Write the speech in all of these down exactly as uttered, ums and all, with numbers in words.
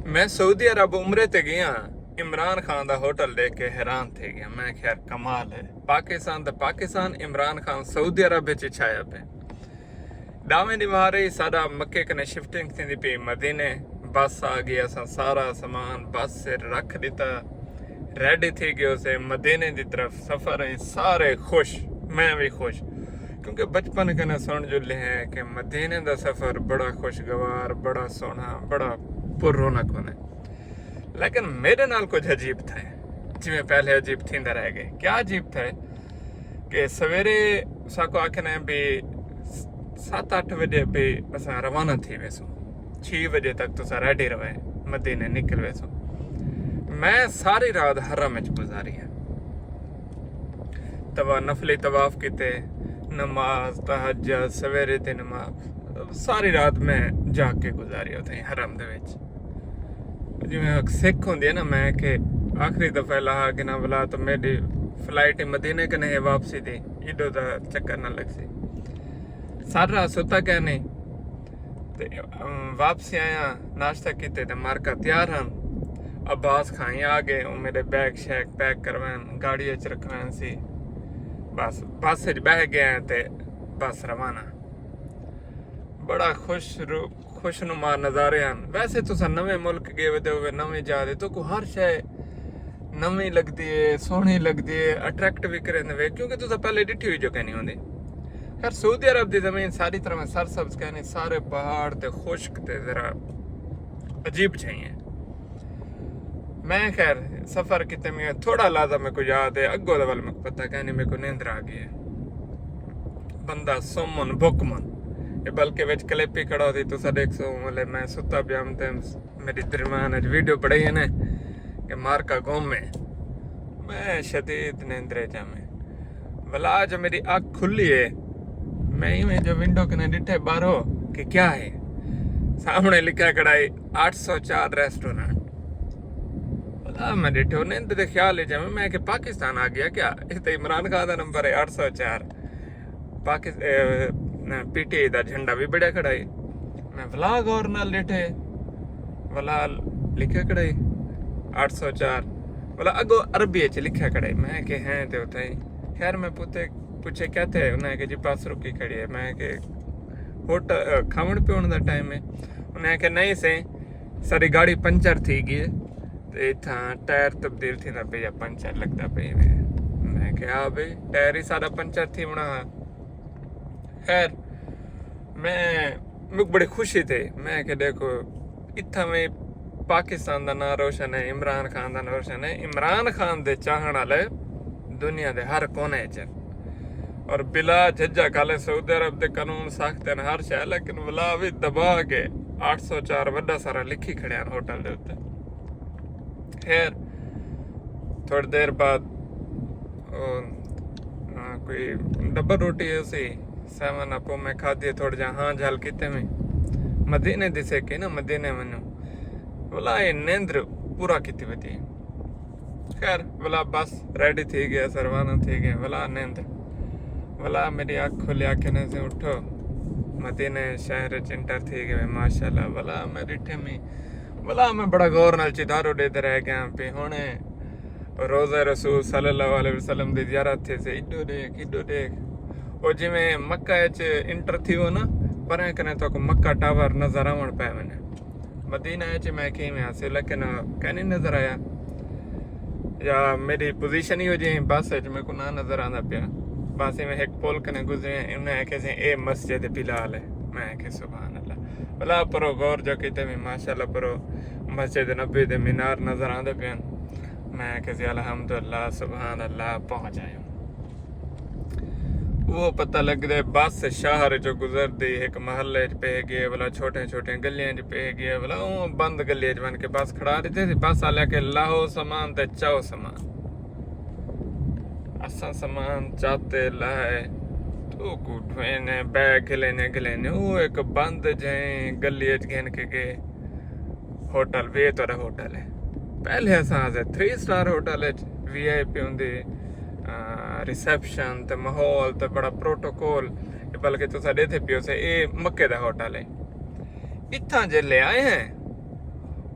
میں سعودی عرب عمرے تے گیا، عمران خان دا ہوٹل ݙیکھ کے حیران تھی گیا۔ میں خیر کمال ہے، پاکستان دا پاکستان، عمران خان سعودی عرب وچ چھایا پئے۔ ݙاہویں ݙینہوار ہی ساݙا مکے کنے شفٹنگ تھیندی پئی مدینے۔ بس آ گئی، اساں سارا سامان بس تے رکھ ݙتا، ریڈی تھی ڳئے ہوسے مدینے دی طرف۔ سفر ہے، سارے خوش، میں بھی خوش، کیونکہ بچپن کنے سݨ جلے ہیں کہ مدینے دا سفر بڑا خوشگوار، بڑا سوہݨا، بڑا پر رونق ہوندے۔ لیکن میݙے نال کجھ عجیب تھئے، جیویں پہلے عجیب تھیندا رہ ڳئے۔ کیا عجیب تھئے کہ سویرے ساکوں آکھن ہے بھی ست اٹھ وجے بھی اساں روانہ تھی ویسوں، چھی وجے تک تساں ریڈی رہوے، مدینے نکل ویسوں۔ میں ساری رات حرم وچ گزاری ہے، توا نفلی طواف کیتے، نماز، تہجد، سویرے دی نماز، ساری رات میں جاگ کے گزاری اتھے حرم دے وچ۔ جیویں ہک سکھ ہوندی ہے نا، میں کہ آخری دفعہ لہا گھناں ولا، تو میݙی فلائٹ مدینے کنے ہے واپسی دی، ایݙو دا چکر نہ لڳسی۔ ساری رات ستا کائنی۔ تے، ام، واپسی آیا، ناشتہ کیتے تے مارکا تیار ہن۔ عباس کھائیں آ ڳئے، او میݙے بیگ شیگ پیک کروائن، گاڑی وچ رکھوائن سی۔ بس بس وچ ٻہہ ڳئے تے بس روانہ۔ بڑا خوش رو-، خوشنما نظارے ہن۔ ویسے تساں نویں ملک ڳئے ودے ہووے، نویں جاہ تے تہاکوں ہر شے نویں لڳدی ہے، سوہݨی لڳدی ہے، اٹریکٹ بھی کریندے ہوئے، کیونکہ تساں پہلے ݙٹھی ہوئی جو کائنی ہوندی۔ خیر، سعودی عرب دی زمین ساری طرح سرسبز کائنی، سارے پہاڑ تے خشک تے ذرا عجیب جہی ہیں۔ میں خیر سفر کیتے میں تھوڑا لازم میکوں یاد ہے، اڳوں دا ول میکوں پتہ کائنی، میکوں نیندر آ ڳئی ہے۔ بندہ سمن بکمن، اے بلکہ وچ کلپ ہی کھڑا ہوسی، تساں ݙیکھسو، مطلب میں ستا پیا ہم تے میݙی درمیان وچ ویڈیو بݨائی ہے نے کہ مارکا گم ہے۔ میں شدید نیندرے جا میں۔ ولا جو میݙی اکھ کھلی ہے، میں ایویں جو ونڈو کنے ݙٹھے ٻاہروں کہ کیا ہے، سامݨے لکھا کھڑا ہے اٹھ سو چار ریسٹورنٹ۔ ولا میں ݙٹھے، نیندر دے خیال ہی جا میں، میں کہ پاکستان آ ڳیا کیا؟ اے تے عمران خان دا نمبر ہے اٹھ سو چار۔ پاکس-، اے، پی ٹی آئی دا جھنڈا بھی بݨیا کھڑا ہے۔ میں ولا غور نال ݙٹھے، ولا لکھیا کھڑا ہے اٹھ سو چار، ولا اڳوں عربی وچ لکھیا کھڑا ہے۔ میں کہ ہیں تے اتھے ہی۔ خیر میں پوتے پوچھے کیا تھے، انہاں کہ جی بس رکی کھڑی ہے۔ میں کہ ہوٹل، اے، کھاوݨ پیوݨ دا ٹائم ہے؟ انہاں کہ نہیں سئیں، ساری گاڑی پنچر تھی ڳئی ہے۔ تے اتھاں ٹائر تبدیل تھیندا پئے یا پنچر لڳدا پئے وے۔ میں کہیا، "ہا بھئی، ٹائر ہی سارا پنچر تھیوݨا ہا۔" خیر، میں، میکوں بڑی خوشی تھئی۔ میں کہ ݙیکھو، اتھاں وی پاکستان دا ناں روشن ہے، عمران خان دا ناں روشن ہے۔ عمران خان دے چاہݨ والے دنیا دے ہر کونے وچ ہن۔ اور بلا جھجھک حالے سعودی عرب دے قانون سخت ہن ہر شے، لیکن ولا وی دبا کے اٹھ سو چار وݙا سارا لکھی کھڑے ہن ہوٹل دے اتے۔ خیر، تھوڑی دیر بعد او، آ، کوئی ڈبل روٹی ہوسی، سیون اپ میں کھادی، تھوڑا جہا ہاں جھل کیتے میں مدینے دی سیکھی نا، مدینے ونڄوں۔ ولا اے نیندر پورا کیتی ودی۔ خیر، ولا بس ریڈی تھی ڳئے، روانہ تھی ڳئے۔ ولا نیندر، ولا میݙی اکھ کھلی، آکھے نے سے اٹھو، مدینے شہر وچ انٹر تھی ڳئے۔ ماشاءاللہ، ولا میں ݙٹھے میں، ولا میں بڑا غور نال چدارو ݙیہدے رہ ڳیا۔ پئے ہݨ روضہ رسول صلی اللہ علیہ وسلم دی زیارت تھیسی، ایݙو ݙیکھ، ایݙو ݙیکھ۔ او جیویں مکہ وچ انٹر تھیوو نا، پریں کنے تہاکوں مکہ ٹاور نظر آوݨ پئے ونڄے۔ مدینہ وچ میں کیویں ہاسے، لیکن کائنی نظر آیا۔ یا میݙی پوزیشن ہی ہو جی بس وچ میکوں نہ نظر آندا پیا۔ بس ایویں ہک پل کنے گزرے، انہاں آکھیا سی، "اے مسجد بلال ہے۔" میں آکھیا، "سبحان اللہ۔" ولا پرو غور جو کیتے میں، ماشاءاللہ، پرو مسجد نبوی دے مینار نظر آندے پئے ہن۔ میں آکھیا سی، "الحمدللہ، سبحان اللہ، پہنچ آئے ہوں۔" وہ پتہ لڳدے بس شہر چوں گزردی ہک محلے وچ پئے ڳئے، ولا چھوٹیاں چھوٹیاں گلیاں وچ پئے ڳئے، ولا اوں بند گلی وچ ونڄ کے بس کھڑا ݙتے سی۔ بس والے آکھے، "لاہو سامان تے چاؤ سامان۔" اساں سامان چاتے لائے، تو کو ڈھوینے، بیگ گھلینے گھلینے، او ہک بند جہیں گلی وچ گھن کے ڳئے۔ ہوٹل وے تہاݙا ہوٹل ہے۔ پہلے اساں آسے تھری سٹار ہوٹل وچ، وی آئی پی ہوندی، آ، ریسپشن تے ماحول تے بڑا پروٹوکول، بلکہ تساں ݙیہدے پیوسے، اے مکے دا ہوٹل ہے۔ اتھاں جیلے آئے ہیں،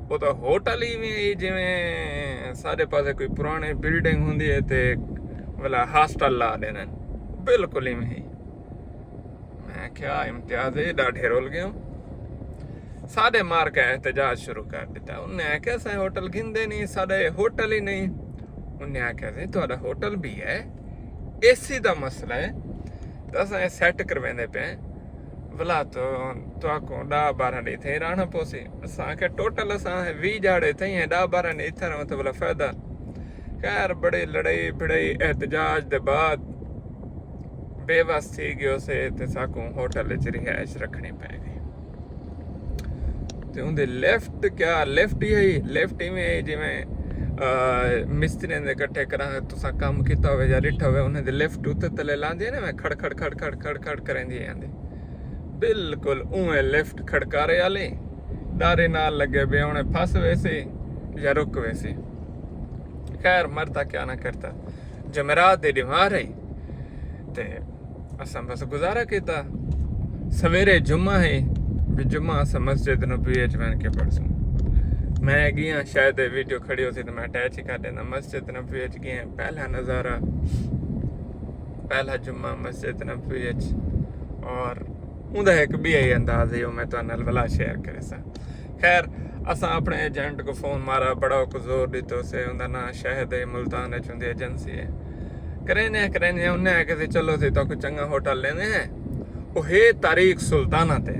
او تاں ہوٹل ایویں ہئی جیویں ساݙے پاسے کوئی پراݨی بلڈنگ ہوندی ہے تے ولا ہاسٹل لا ݙیندن، بالکل ایویں ہئی۔ میں آکھیا، امتیاز اے ݙاڈھے رول ڳیوں۔ ساݙے مار کے احتجاج شروع کر ݙتا۔ انہیں آکھیا، اساں ہوٹل گھندے نہیں، ساݙا اے ہوٹل ہی نہیں۔ انہیں آکھیا، سئیں تہاݙا ہوٹل بھی ہے، اے سی دا مسئلہ ہے، تاں اساں اے سیٹ کرویندے پئے ہیں۔ ولا تو تہاکوں ݙاہ ٻارہاں ݙینھ اتھے ہی رہݨا پوسی۔ اساں آکھیا، ٹوٹل اساں ویہہ ڄاڑے اتھے ہی ہیں، ݙاہ ٻارہاں ݙینھ اتھے رہوں تے ولا فائدہ؟ خیر، بڑی لڑائی بھڑائی احتجاج دے بعد بے وس تھی ڳیوسے تے ساکوں ہوٹل اچ رہائش رکھݨی پئے ڳئی۔ تے اوندے لفٹ، کیا لفٹ ہی ہئی؟ لفٹ ایویں ہئی جیویں، آ، مستریاں دے کٹھے کراں، تساں کم کیتا ہووے یا ݙٹھا ہووے، انہیں دے لفٹ اتے تلے لاندی ہے نا، میں کھڑ کھڑ کھڑ کھڑ کھڑ کھڑ کریندی ہے آندی۔ بالکل اونویں لفٹ کھڑکارے آلی، ݙارے نال لڳے پئے ہووݨے، پھس ویسی یا رک ویسی۔ خیر، مرتا کیا نہ کرتا، جمعرات دی ݙیوار ہئی تے اساں بس گزارا کیتا۔ سویرے جمعہ ہئی، بھی جمعہ اساں مسجد نبوی اچ ونڄ کے پڑھسوں۔ میں ڳیاں، شاید اے ویڈیو کھڑی ہوسی تے میں اٹیچ ہی کر ݙیندا۔ مسجد نبوی اچ ڳیاں، پہلا نظارہ، پہلا جمعہ مسجد نبوی اچ، اور اوندا ہک ٻیا ہی انداز ہے، او میں تہاݙے نال ولا شیئر کریساں۔ خیر، اساں اپݨے ایجنٹ کوں فون مارا، بڑا اوکوں زور ݙتوسے، اوندا ناں شاہد ہے، ملتان اچ اوندی ایجنسی ہے۔ کریندے ہیں، کریندے ہیں، انہیں آکھیا، سئیں چلو، سئیں تہاکوں چنڳا ہوٹل ݙیندے ہیں۔ او ہے طریق سلطانہ تے۔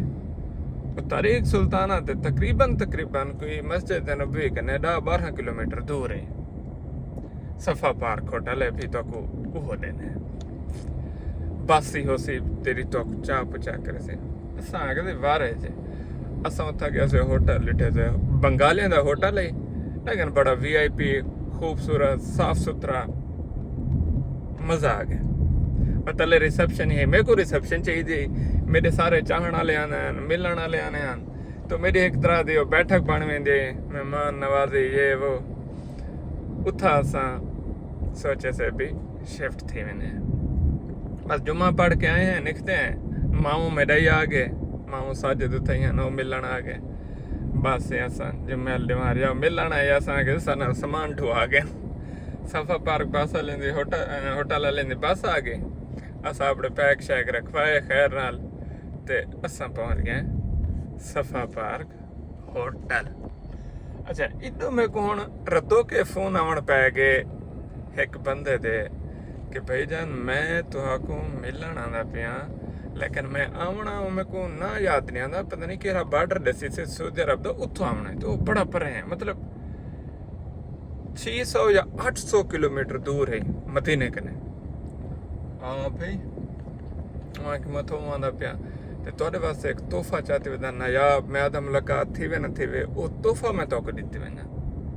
او طریق سلطانہ تے تقریباً، تقریباً کوئی مسجد نبوی کنے ݙاہ ٻارہاں کلومیٹر دور ہے۔ صفا پارک ہوٹل ہے، بھی تہاکوں اوہو ݙیندے ہیں۔ بس ہی ہوسی تیݙی، تہاکوں چا پچا کریسی۔ اساں آکھیا، سئیں وارے جے۔ اساں اتھاں ڳیاسے ہوٹل ݙٹھے سے، بنگالیاں دا ہوٹل ہے، لیکن بڑا وی آئی پی، خوبصورت، صاف ستھرا، مزہ آ ڳیا۔ اور تلے ریسپشن ہی، میکوں ریسپشن چاہیدی ہئی، میݙے سارے چاہݨ والے آندے ہن، ملݨ والے آندے ہن۔ تو میݙی ہک طرح دی او بیٹھک بݨ ویندی ہے، مہمان نوازی، یہ وہ۔ اتھاں اساں سوچیسے بھی شفٹ تھی ویندے ہیں۔ بس جمعہ پڑھ کے آئے ہیں، نکھدے ہیں۔ ماموں میݙا ہی آ ڳئے، ماموں ساجد اتھاں ہی ہن، او ملݨ آ ڳئے۔ بس اے اساں جمعے آلی ݙیوار یا ملݨ آئے، اساں آکھیا، اساں نال سامان ڈھوا ڳئے۔ صفا پارک بس والیں دی ہوٹل، ہوٹل والیں دی بس آ ڳئی۔ اساں اپݨے پیک شیک رکھوائے خیر نال تے اساں پہنچ ڳئے صفا پارک ہوٹل۔ اچھا، ادوں میکوں ہݨ رتوکے فون آوݨ پئے ڳئے ہک بندے دے کہ بھائی جان، میں تہاکوں ملݨ آندا پیاں، لیکن میں آوݨا، او میکوں ناں یاد نہیں آندا، پتہ نہیں کیڑھا بارڈر ݙسیسے سعودی عرب دا، اتھوں آوݨا ہے، تے او بڑا پرے ہے، مطلب، چھ سو یا اٹھ سو کلومیٹر دور ہے مدینے کنے۔ ہاں بھائی، میں کہ میں تھوں آندا پیا تے تہاݙے واسطے ایک تحفہ چاتی ودا نایاب، میں آدھا ملاقات تھی وے نہ تھی وے، او تحفہ میں تہاکوں ݙتی ونڄاں۔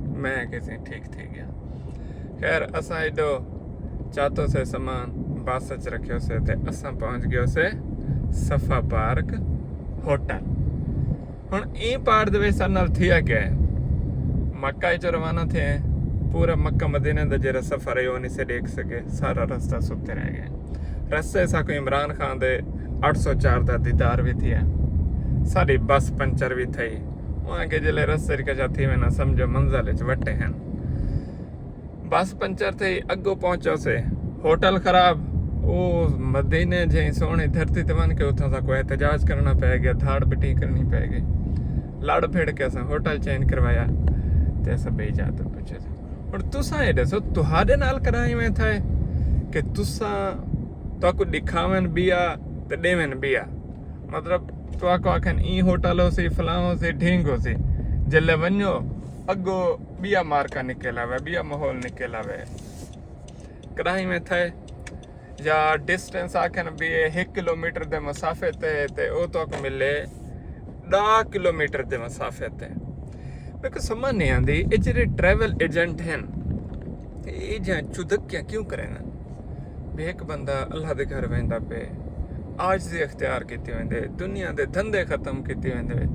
میں کہ سئیں ٹھیک تھی ڳیا۔ خیر، اساں ایݙو چاتوسے سامان بس اچ رکھیوسے تے اساں پہنچ ڳیوسے صفا پارک ہوٹل۔ ہݨ ایں پارٹ دے وچ ساݙے نال تھیا کیا ہے؟ مکہ اچوں روانہ تھئے ہیں، پورا مکہ مدینے دا جیڑھا سفر ہے، او نہیں سے ݙیکھ سڳے، سارا رستہ ستے رہ ڳئے۔ رستے ساکوں عمران خان دے اٹھ سو چار دا دیدار وی تھیا۔ ساݙی بس پنچر وی تھئی۔ اوں آکھیا جیلے رستے اچ کجھ تھی ویندے، سمجھو منزل اچ وٹے ہن۔ بس پنچر تھئی، اڳوں پہنچوسے ہوٹل خراب۔ او مدینے جہیں سوہݨی دھرتی تے ونڄ کے اتھاں ساکوں احتجاج کرݨا پئے ڳیا، دھاڑ بٹی کرݨی پئے ڳئی۔ لڑ بھڑ کے اساں ہوٹل چینج کروایا تے اساں ٻئی جاہ تے پہنچے۔ ہݨ تساں اے ݙسو، تہاݙے نال کݙاہیں ایویں تھئے کہ تساں، تہاکوں ݙکھاون ٻیا تے ݙیون ٻیا؟ مطلب، تہاکوں آکھن ایں ہوٹل ہوسی، فلاں ہوسی، ڈھینگ ہوسی، جیلے ونڄو، اڳوں ٻیا مارکا نکل آوے، ٻیا ماحول نکل آوے۔ کݙاہیں ایویں تھئے؟ یا ڈسٹینس آکھن بھی اے ہک کلومیٹر دے مسافے تے، تے او تہاکوں ملے ݙاہ کلومیٹر دے مسافے تے۔ میکوں سمجھ نہیں آندی، اے جیڑھے ٹریول ایجنٹ ہن، تے اے جیہاں چدکیاں کیوں کریندن؟ بھی ہک بندہ اللہ دے گھر ویندا پئے، عاجزی اختیار کیتی ویندے، دنیا دے دھندے ختم کیتے ویندے وے۔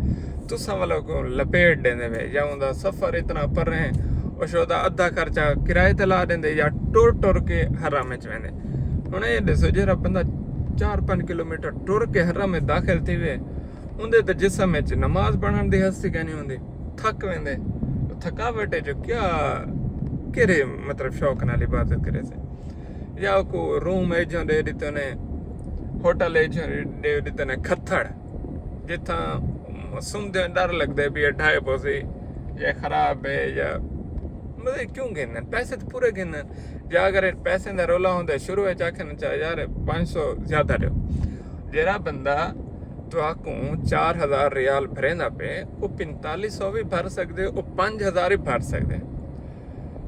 تساں والا کوں لپیٹ ݙیندے وے، یا اوندا سفر اتنا پریں، او شودا ادھا خرچہ کرائے تے لا ݙیندے، یا ٹر ٹر کے حرم وچ ویندے۔ ہݨ اے ݙسو، جیڑھا بندہ چار پنج کلومیٹر ٹر کے حرم وچ داخل تھیوے، اوندے تے جسم وچ نماز پڑھݨ دی ہستی کائنی ہوندی۔ تھک ویندے۔ تھکاوٹ ہے جو کیا، کیڑھے مطلب شوق نال عبادت کریسے؟ یا کو روم ایجھاں ݙے ݙتے نے، ہوٹل ایجھاں ݙے ݙتے نے کھتھڑ، جتھاں سمدے ݙر لڳدے بھی ڈھائے پوسی یا خراب ہے یا، مطلب کیوں گھندن؟ پیسے تے پورے گھندن۔ یا اگر پیسے دا رولا ہوندا، شروع وچ آکھن چا یار پنج سو زیادہ ݙیو۔ جیڑھا بندہ تہاکوں چار ہزار ریال بھریندا پے، او پنتالیس سو وی بھر سڳدے، او پنج ہزار وی بھر سڳدے۔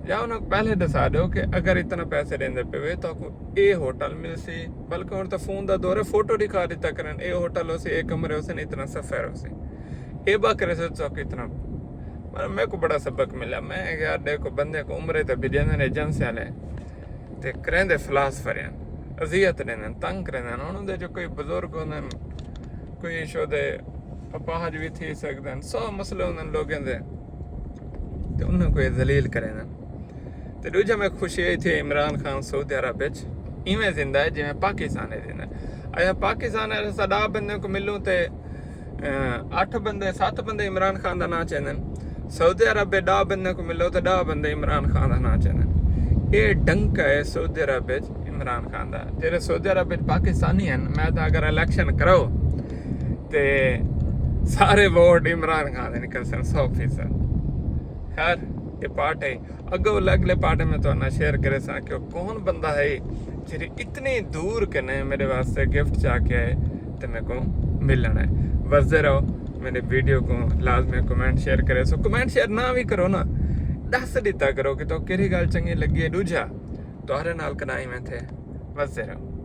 یا انہاں کوں پہلے ݙسا ݙیو کہ اگر اتنا پیسے ݙیندے پے وے تہاکوں اے ہوٹل ملسی، بلکہ ہݨ تاں فون دا دور ہے، فوٹو ݙکھا ݙتا کرن، اے ہوٹل ہوسی، اے کمرے ہوسن، اتنا سفر ہوسی۔ اے با کریسو تہاکوں اتنا، مطلب میکوں بڑا سبق ملا۔ میں یار ݙیکھو بندے کوں عمرے تے بھیڄیندے نے ایجنسی والے، تے کریندے فلاسفر ہن، اذیت ݙیندن، تنگ کریندن۔ ہݨ اوندے جو کوئی بزرگ ہوندن، کوئی ایشو دے اپاہج وی تھی سڳدن، سو مسئلے ہوندن لوگیں دے، تے انہاں کوں اے ذلیل کریندن۔ تے ݙوجھا میکوں خوشی اے تھی عمران خان سعودی عرب وچ ایویں زندہ ہے جیویں پاکستان وچ زندہ ہے۔ اچھا، پاکستان وچ اساں ݙاہ بندے کوں ملوں تے، اہ، اٹھ بندے، ست بندے عمران خان دا ناں چیندن۔ سعودی عرب وچ ݙاہ بندے کوں ملو تے ݙاہ بندے عمران خان دا ناں چیندن۔ اے ڈنکا ہے سعودی عرب وچ عمران خان دا۔ جیڑھے سعودی عرب وچ پاکستانی ہن، میں تاں اگر الیکشن کراؤ تے سارے ووٹ عمران خان دے نکلسن، سو فیصد۔ خیر، اے پارٹ ہے۔ اڳوں اڳلے پارٹ میں تہاݙے نال شیئر کریساں کہ او کون بندہ ہے جیڑھے اتنی دور کنے میݙے واسطے گفٹ چا کے آئے تے میکوں ملݨ آئے۔ وسدے رہو، میݙے ویڈیو کوں لازمی کمنٹ شیئر کریسو۔ کمنٹ شیئر نہ وی کرو نا، ݙس ݙتا کرو کہ تہاکوں کیڑھی ڳالھ چنڳی لڳی ہے۔ ݙوجھا، تہاݙے نال کݙاہیں میں تھے۔ وسدے رہو۔